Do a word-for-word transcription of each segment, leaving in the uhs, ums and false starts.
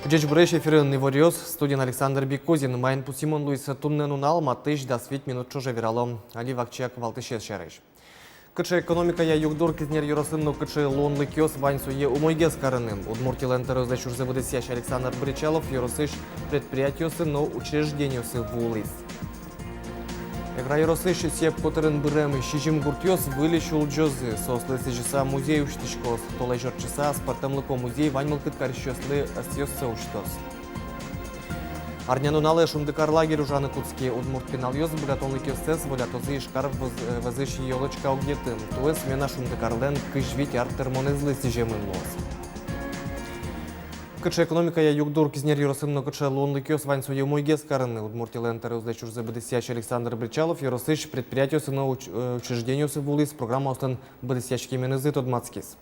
Ӟечбуресь! Эфирын «Иворъёс», студиын Александр Бикузин. Маин пусйымон луиз туннэ нунал, матысь дас вить минут ӵоже вералом. Али вакчияк валтӥсез сярысь. Кыӵе экономикая югдур Кизнер ёросын но кыӵе луонлыкъёс вань, сое умойгес карыны? Удмуртилэн тӧроезлэсь ужзэ быдэсъясь Александр Бречалов ёросысь предприятиосы но учреждениосы вуылӥз. Эгра ёросысь Сеп котырын бырем сизьым гуртъёс выльысь улӟозы. Соослы сӥзьыса музей усьтӥськоз. Толэзь ортчыса аспӧртэмлыко музей вань мылкыд карисьёслы ӧсъёссэ усьтоз. Арнянуналэ «Шундыкар» лагерь ужаны кутске. Удмурт пиналъёс быгатонлыкъёссэс волятозы Ижкар вӧз-, э, вӧзысь «Ёлочка» огъетын. Туэ смена «Шундыкарлэн» кызь вить ар тырмонэзлы сӥземын луоз. Кыӵе экономикая югдур Кизнер ёросын но кыӵе луонлыкъёс вань, сое умойгес карыны? Удмуртилэн тӧроезлэсь ужзэ быдэсъясь Александр Бречалов ёросысь предприятиосы но уч-, э, учреждениосы вуылӥз, программаослэн быдэсъяськеменызы тодматскиз.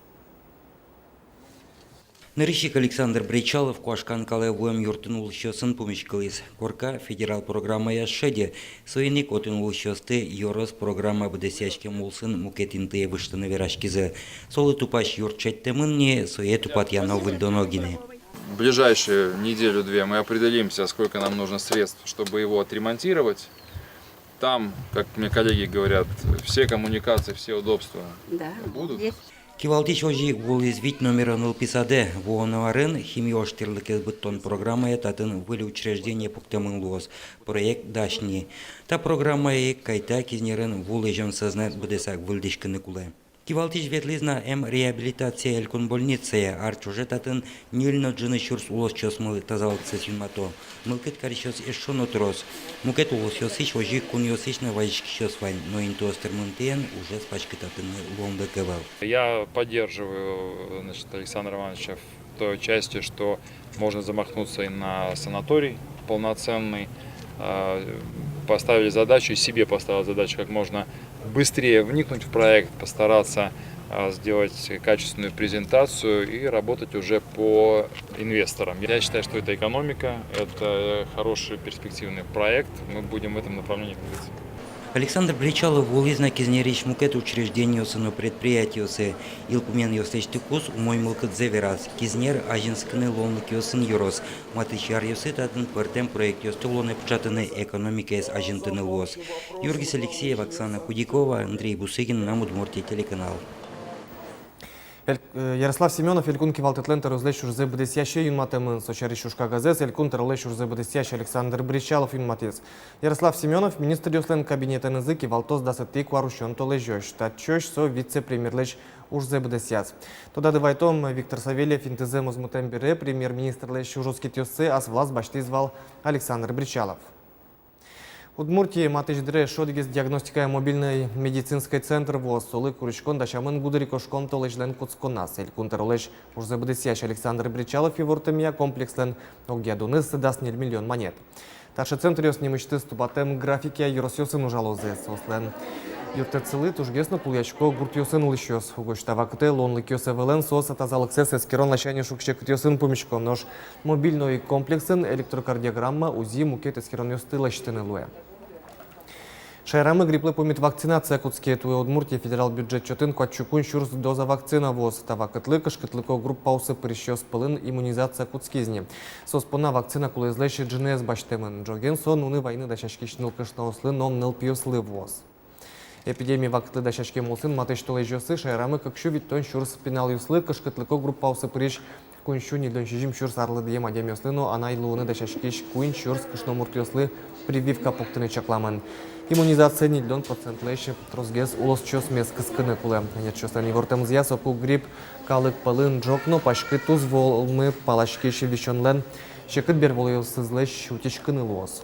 Нырысь ик Александр Бречалов Куашкан калэ вуэм юртын улӥсьёсын пумиськылӥз. Корка федерал программая шеде, соин ик отын улӥсьёсты ёрос программа быдэсъяськем улсын мукет интые выжтыны вераськизы. Солы тупась юрт шедьтэмын ни, сое тупатъяно-выльдоно гинэ. В ближайшую неделю-две мы определимся, сколько нам нужно средств, чтобы его отремонтировать. Там, как мне коллеги говорят, все коммуникации, все удобства Да, будут. Есть. Кивалтӥсь озьы ик вуылӥз вить номеро нылпи садэ. Вуоно арын химиос тӥрлыкез быдтон программая татын выль учреждение пуктэмын луоз. Проект дась ни. Та программая ик кайта Кизнерын ву лэзён сӧзнэт быдэсак выльдӥськыны кулэ. Кивалтӥсь ветлӥз на эмреабилитация элькун больницае. Ар ӵоже татын ньыль но ӝыны сюрс улосчиосмылы тазалыксэс юнмато. Мылкыд карисьёс эшшо но трос. Мукет улосъёсысь, озьы ик кунъёсысь но вазиськисьёс вань, но интыос тырмымтэен ужез паськытатыны луонлык ӧвӧл. Я поддерживаю, значит, Александра Ивановича в той части, что можно замахнуться и на санаторий полноценный. А, поставили задачу, и себе поставил задачу как можно быстрее вникнуть в проект, постараться, а, сделать качественную презентацию и работать уже по инвесторам. Я считаю, что это экономика, это хороший перспективный проект. Мы будем в этом направлении двигаться. Александр Бречалов вуылӥз на Кизнерысь мукет учреждениосы но предприятиосы. Йылпумъянъёс лэсьтыкуз умой мылкыдзэ вераз. Кизнер азинскыны луонлыкъёсын ёрос. Матысь аръёсы татын пӧртэм проектъёсты улонэ пыӵатыны, экономикаез азинтыны луоз. Юргис Алексеев, Оксана Худякова, Андрей Бусыгин, «Мынам Удмуртие» телеканал. Эль-, э, Ярослав Семёнов Элькун кивалтэтлэн тӧроезлэсь ужзэ быдэсъясе юнматэмын. Со сярысь ужкагазэз Элькун тӧролэсь ужзэ быдэсъясь Александр Бречалов юнматӥз. Ярослав Семёнов министръёслэн кабинетэнызы кивалтоз дасэтӥ куарусён толэзёзь. Татчозь со вице-премьерлэсь ужзэ быдэсъяз. Тодады вайтом, Виктор Савельев интызэ мозмытэм бере премьер-министрлэсь ужоскетъёссэ ас вылаз басьтӥз вал Александр Бречалов. Удмуртие матысь дыре эшшо одӥгез диагностикая мобильной медицинской центр вуоз. Солы куриськон дасямын гудырикошкон толэзьлэн кутсконаз. Элькун тӧролэсь ужзэ быдэсъясь Александр Бречалов ивортэмъя, комплекслэн огъя дуныз дас ньыль миллион манет. Таӵе центръёс нимысьтыз тупатэм графикъя ёросъёсын ужалозы. Соослэн юрттэтсылы тужгес но кулэясько гуртъёсын улӥсьёс. Угось та вакытэ луонлыкъёс ӧвӧлэн соос тазалыксэс эскерон ласянь шуг-секытъёсын пумисько. Нош мобильной комплексын электрокардиограмма, УЗИ, мукет эскеронъёсты лэсьтыны луэ. Шаерамы грипплы пумит вакцинация кутске. Туэ Удмуртие федерал бюджет чотын куать сю куинь сюрс доза вакцина вуоз. Та вакытлы кышкытлыко группаосы пырисьёс пӧлын иммунизация кутскиз ни. Соос понна вакцина кулэезлэсь ӝыныез басьтэмын. Ӝоген со нуны-вайыны дасяськись нылкышноослы но нылпиослы вуоз. Эпидемия вакытлы дасяськем улсын матысь толэзьёсы шаерамы кык сю витьтон сюрс пиналъёслы, кышкытлыко группаосы пырись куинь сю ньыльдон сизьым сюрс арлыдъем адямиослы но анай луыны дасяськись куинь сюрс кышномуртъёслы прививка пуктыны чакламын. Иммунизация ньыльдон процентлэсь тросгес улосчиосмес кыскыны кулэ. Ӧнерчиослэн ивортэмзыя, соку грипп калык пӧлын ӝог но паськыт уз вуылмы, паласькись висёнлэн секыт бервылъёсызлэсь утиськыны луоз.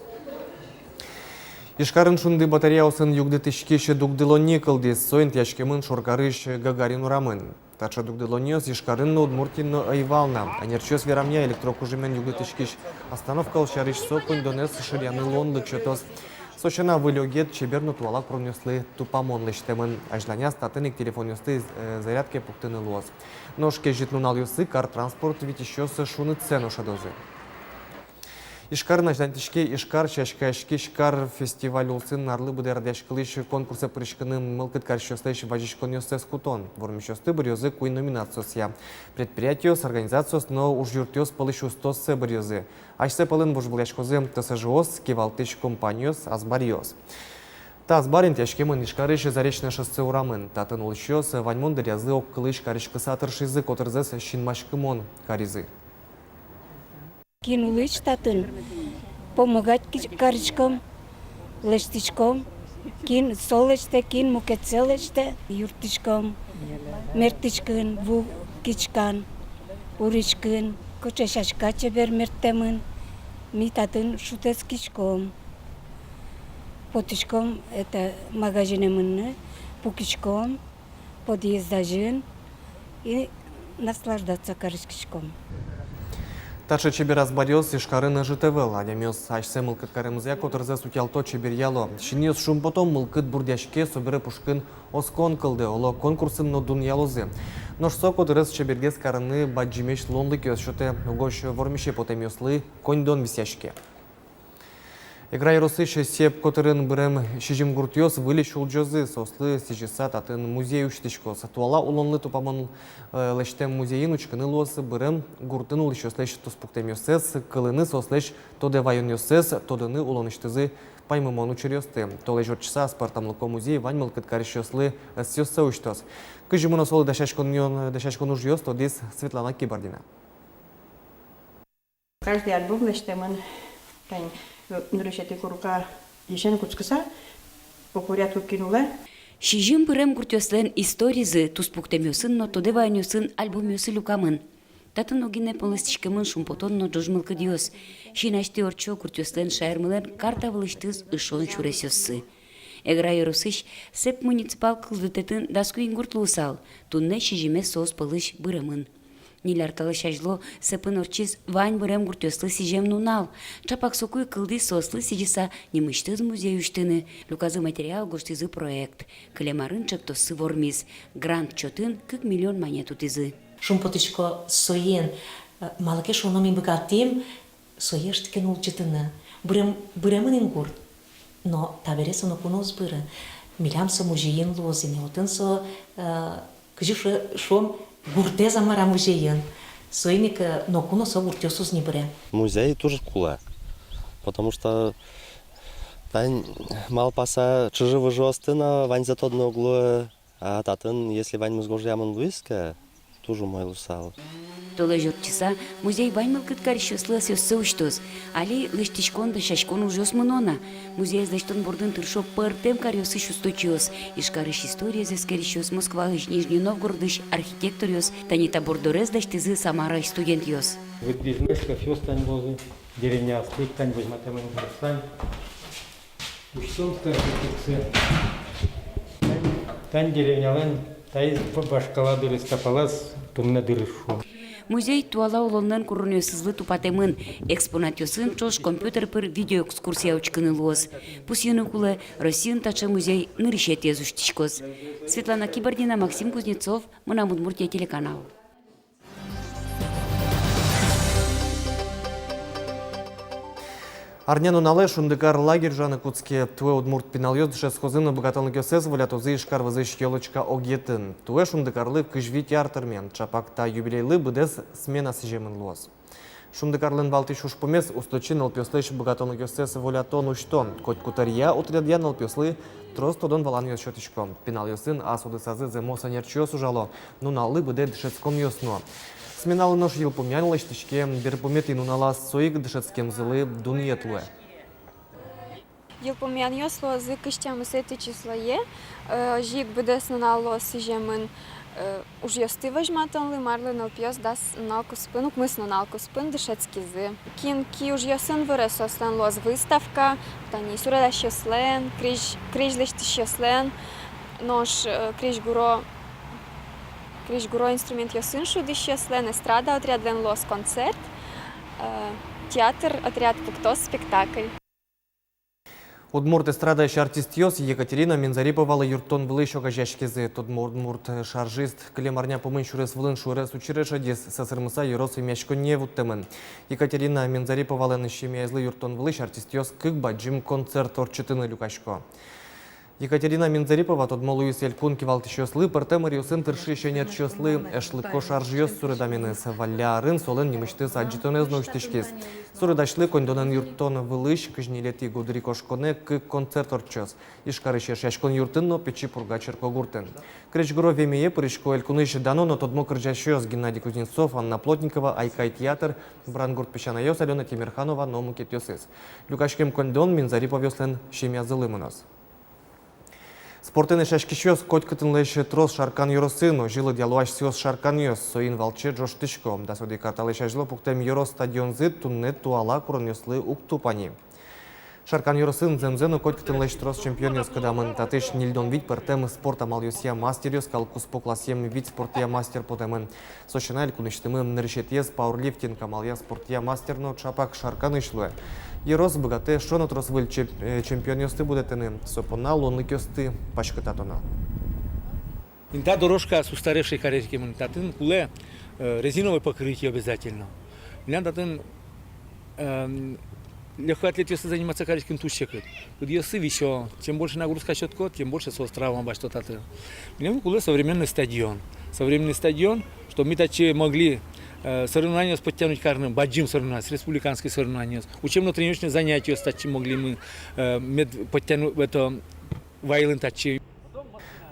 Ижкарын шунды батареяосын югдытӥськись дугдылонни кылдӥз. Со интыяськемын шоркарысь Гагарин урамын. Таӵе дугдылонниос Ижкарын но, Удмуртиын но ӧй вал на. Ӧнерчиос верамъя, электрокужымен югдытӥськись остановкаос сярысь со коньдонэз шыръяны луонлык сётоз. Со сяна, выль огъет чебер но туала куронъёслы тупамон лэсьтэмын. Азьланяз татын ик телефонъёсты, э, зарядкае пуктыны луоз. Нош кезьыт нуналъёсы кар транспорт витисьёс шунытсэ но шӧдозы. Ижкарын азьланьтӥське «Ижкар — сяськаяськись кар» фестиваль улсын арлы быдэ радъяськылӥсь конкурсэ пыриськыны мылкыд карисьёслэсь вазиськонъёссэс кутон. Вормисьёсты быръёзы куинь номинациосъя. Предприятиос, организациос но ужъюртъёс пӧлысь устоссэ быръёзы. Асьсэ пӧлын вожвылъяськозы ТСЖ-ос, кивалтӥсь компаниос, азбаръёс. Та азбар интыяськемын Ижкарысь Заречное шоссе урамын. Татын улӥсьёс ваньмон дыръязы огкылысь кариськыса тыршизы, котырзэс синмаськымон каризы. Кин улӥсь татын, помогать ки-, кариськом, лэсьтӥськом, кин со лэсьтэ, кин мукетсэ лэсьтэ, юрттӥськом, мертӥськын, ву киськан, уриськын, кыӵе сяська чебер мерттэмын, ми татын шутэтскиськом. Потӥськом, это, магазинэ мыныны, пукиськом подъезд азьын и наслаждаться кариськиськом. Таӵе чебер азбаръёс Ижкарын ӧжыт ӧвӧл. Адямиос асьсэ мылкыд каремзыя котырзэс утялто, чеберъяло. Синъёс шумпото, мылкыд бурдъяське, собере пушкын оскон кылдэ, оло, конкурсын но дунъялозы. Нош со котырез чебергес карыны бадӟымесь луонлыкъёс сётэ. Угось вормисе потэмъёслы коньдон висъяське. Эгра ёросысь Сеп котырын бырем сизьым гуртъёс выльысь улӟозы, соослы сӥзьыса татын музей усьтӥськоз. Туала улонлы тупамон, э, лэсьтэм музейын учкыны луоз бырем гуртын улӥсьёслэсь туспуктэмъёссэс, кылыны соослэсь тодэ ваёнъёссэс, тодыны улонысьтызы паймымон учыръёсты. Толэзь ортчыса аспӧртэмлыко музей вань мылкыд карисьёслы ӧсъёссэ усьтоз. Кызьы мыно солы дасяськон, дасяськон ужъёс, тодӥз Светлана Кибардина. Каждый альбом лэсьтэмын, тань, э, нырысетӥ коркаысен кутскыса, по порядку кин улэ. Сизьым бырем гуртъёслэн историзы туспуктэмъёсын но тодэ ваёнъёсын альбомъёсы люкамын. Татын огинэ пӧлэстӥськемын шумпотон но ӝож мылкыдъёс. Син асьтэ ортчо гуртъёслэн шаермылэн карта вылысьтыз ышон сюресъёссы. Эгра ёросысь Сеп муниципал кылдытэтын дас куинь гурт луысал, туннэ сизьымез соос пӧлысь быремын. Ньыль ар талэсь азьло Сепын ортчиз вань бырем гуртъёслы сӥзем нунал. Чапак соку ик кылдӥз соослы сӥзьыса нимысьтыз музей усьтыны. Люказы материал, гожтӥзы проект. Кылем арын ӵектоссы вормиз. Грант чотын кык миллион манет утӥзы. Шумпотӥсько соин, э, малы ке шуоно ми быгатӥм сое ышты ке но улӟытыны. Бырем-, быремын ини гурт. Но табере со ноку но уз быры. Милям со музейын луоз ини, отын со, э, кызьы шуо-, шуом, гуртэз-а, мар-а, музейын. Соин ик, э, ноку но со гуртъёсы уз ни быре. Музей туж кулэ, потому что тань малпаса чыжы-выжыосты но ваньзэ тодыны уг луы. А татын, если ваньмыз гожъямын луиз ке, туж умой луысал. Толэзь ортчыса музей вань мылкыд карисьёслы ӧсъёссэ усьтоз. Али лэсьтӥськон, дасяськон ужъёс мыно на. Музеез лэсьтон бордын тыршо пӧртэм каръёсысь усточиос: Ижкарысь историез эскерисьёс, Москваысь, Нижний Новгородысь архитекторъёс. Тани та борддорез лэсьтӥзы Самараысь студентъёс. Выдвижной шкафъёс тань луозы, деревняосты ик тань возьматэмын, тань. Усьтом старший курсэ. Тань деревнялэн, таиз вашкала дырыз, та палаз туннэ дырыз, шуом. Музей туала улонлэн куронъёсызлы тупатэмын. Экспонатъёсын ӵош компьютер пыр видеоэкскурсия учкыны луоз. Пусйыны кулэ, Россиын таӵе музей нырысетӥез усьтӥськоз. Светлана Кибардина, Максим Кузнецов, «Мынам Удмуртие» телеканал. Арнянуналэ «Шундыкар» лагерь ужаны кутске. Туэ удмурт пиналъёс дышетскозы но быгатонлыкъёссэс волятозы Ижкар вӧзысь «Ёлочка» огъетын. Туэ «Шундыкарлы» кызь вить ар тырме. Чапак та юбилейлы быдэс смена сӥземын луоз. «Шундыкарлэн» валтӥсь ужпумез — усточи нылпиослэсь быгатонлыкъёссэс волятон, усьтон. Котькуд ӧръя отрядъя нылпиослы трос тодон-валанъёс сётӥсько. Пиналъёсын ас удысазы зэмос ӧнерчиос ужало, нуналлы быдэ дышетсконъёс нуо. Сменалы нош йылпумъян лэсьтӥське. Берпуметӥ нуналаз со ик дышетскемзылы дунъет луэ. Йылпумъянъёс луозы кызь тямысэтӥ числое, э, озьы ик быдэс нунал луоз сӥземын, э, ужъёсты возьматонлы, марлы нылпиос дас нунал куспын, укмыс нунал куспын дышетскизы. Кин ки ужъёсын выре, соослэн луоз выставка, тани суредасьёслэн, крезь, крезь лэсьтӥсьёслэн, нош, э, крезьгуро, крезьгуро инструментъёсын шудӥсьёслэн, эстрада отрядлэн луоз концерт, э, театр отряд пуктоз спектакль. Удмурт эстрадаысь артистъёс Екатерина Минзариповалы юрттон вылысь огазеяськизы. Тодмо удмурт шаржист кылем арня пумын сюрес вылын шуэрес учыре шедиз, сӧсырмыса ёрос эмъяськонние вуттэмын. Екатерина Минзариповалэн семьяезлы юрттон вылысь артистъёс кык бадӟым концерт ортчытыны люкасько. Екатерина Минзарипова тодмо луиз элькун кивалтӥсьёслы, пӧртэм ӧръёсын тыршись ӧнерчиослы эшлыко шаржъёс суредаменыз. Валля арын солэн нимысьтыз адӟытонэз но усьтӥськиз. Суредасьлы коньдонэн юрттон вылысь кызь ньылетӥ гудырикошконэ кык концерт ортчоз Ижкарысь Эшъяськон юртын но Пичи Пурга черкогуртын. Крезьгуро вемые пырисько элькунысь дано но тодмо кырӟасьёс Геннадий Кузнецов, Анна Плотникова, «Айкай» театр, «Брангурт песянайёс», Алёна Темирханова но мукетъёсыз. Люкаськем коньдон Минзариповъёслэн семьязылы мыноз. Спортэн эшъяськисьёс котькытынлэсь трос Шаркан ёросын. Озьы лыдъяло асьсэос шарканъёс. Соин валче ӝожтӥсько: дас одӥг ар талэсь азьло пуктэм ёрос стадионзы туннэ туала куронъёслы уг тупа ни. Шаркан ёросын зэмзэ но котькытынлэсь трос чемпионъёс кыдамын. Татысь ньыльдон вить пӧртэм спорт амалъёсъя мастеръёс, калыккуспо классъем вить спортъя мастер потэмын. Со сяна, элькунысьтымы нырысетӥез пауэрлифтинг амалъя спортъя мастер но ӵапак Шарканысь луэ. Ёрос быгатэ эшшо но трос выль чемп-, э, чемпионъёсты будэтыны. Со понна луонлыкъёсты паськытатоно. Инта дорожка устаревший кариськемын, татын кулэ, э, резиновое покрытие обязательно. Милям татын, эм, легкоатлетъёслы заниматься кариськыны туж секыт. Кудъёссы висё, чем больше нагрузка сётӥськод, тем больше соос травма басьто татын. Милемлы кулэ современный стадион. Современный стадион, чтоб ми татчы могли, э, соревнованиос подтянуть карыны, бадӟым соревнованиос, республиканский соревнованиос, учебно-тренировочные занятиос татчы могли мы, э, мед подтяну-, это, вайылыны татчы.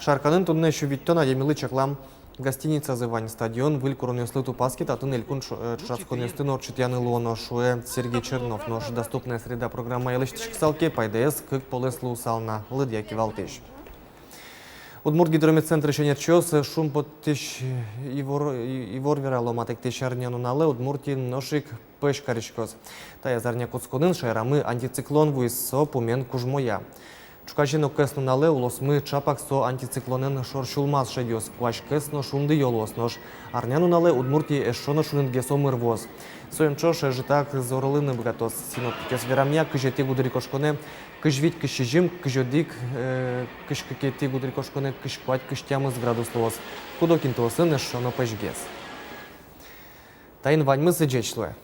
Шарканын туннэ сю витьтон адямилы чаклам гостиницазы вань. Стадион выль куронъёслы тупаз ке, татын элькун ӵо-, э, ӵошатсконъёсты но ортчытъяны луоно, шуэ Сергей Чернов. Нош «Доступная среда» программая лэсьтӥськысал ке, пайдаез кык полэс луысал на, лыдъя кивалтӥсь. Удмурт гидрометцентрысь ӧнерчиос шумпоттӥсь ивор, ивор верало: матэктӥсь арнянуналэ Удмуртиын нош ик пӧсь кариськоз. Таяз арня кутсконын шаерамы антициклон вуиз, со пумен кужмоя. Ӵуказе но кӧснуналэ улосмы ӵапак со антициклонэн шор сюлмаз шедёз. Куазь кӧс но шундыё луоз, нош арнянуналэ Удмуртие эшшо но шунытгес омыр вуоз. Соин ӵош ӧжытак зорлыны быгатоз. Синоптикъёс верамъя, кызетӥ гудырикошконэ кызь вить-кызь сизьым, кызь одӥг, э, кызь кыкетӥ гудырикошконэ кызь куать-кызь тямыс градус луоз. Куд-ог интыосын эшшо но пӧсьгес. Таин ваньмыз. Ӟеч луэ.